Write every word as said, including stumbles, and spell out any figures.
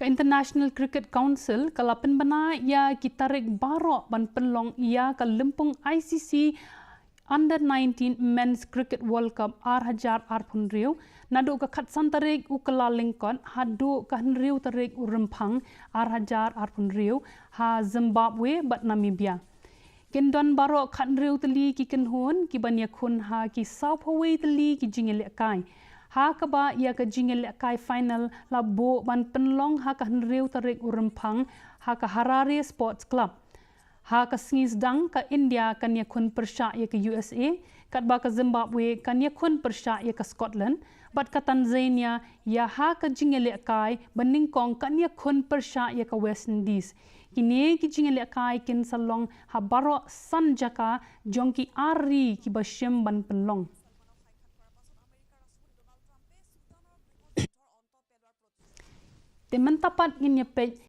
International Cricket Council ka la pynbna ïa ki tarik baroh ban pynlong ïa ka lympung I C C Under nineteen Men's Cricket World Cup ar hajar arphew hynriew, naduh ka khatsan tarik u Kyllalyngkot haduh ka hynriew tarik u Rymphang ar hajar arphew hynriew ha Zimbabwe bad Namibia. Kin don baroh khathynriew tylli ki kynhun ki ban ïakhun ha ki sawphew wei tylli ki jingïalehkai. Ha kaba ïa ka jingïalehkai final la buh ban pynlong ha ka hynriew tarik u Rymphang ha ka Harare Sports Club. Ha ka sngi sdang ka India kan ïakhun pyrshah ïa ka U S A, katba ka Zimbabwe kan ïakhun pyrshah ïa ka Scotland, bad ka Tanzania ïa ha ka jingïalehkai ba nyngkong kan ïakhun pyrshah ïa ka West Indies. Kine ki jingïalehkai kin sa long ha baroh san jaka jong ki ar ri kiba shim ban pynlong. Te mynta pat ngin ïa peit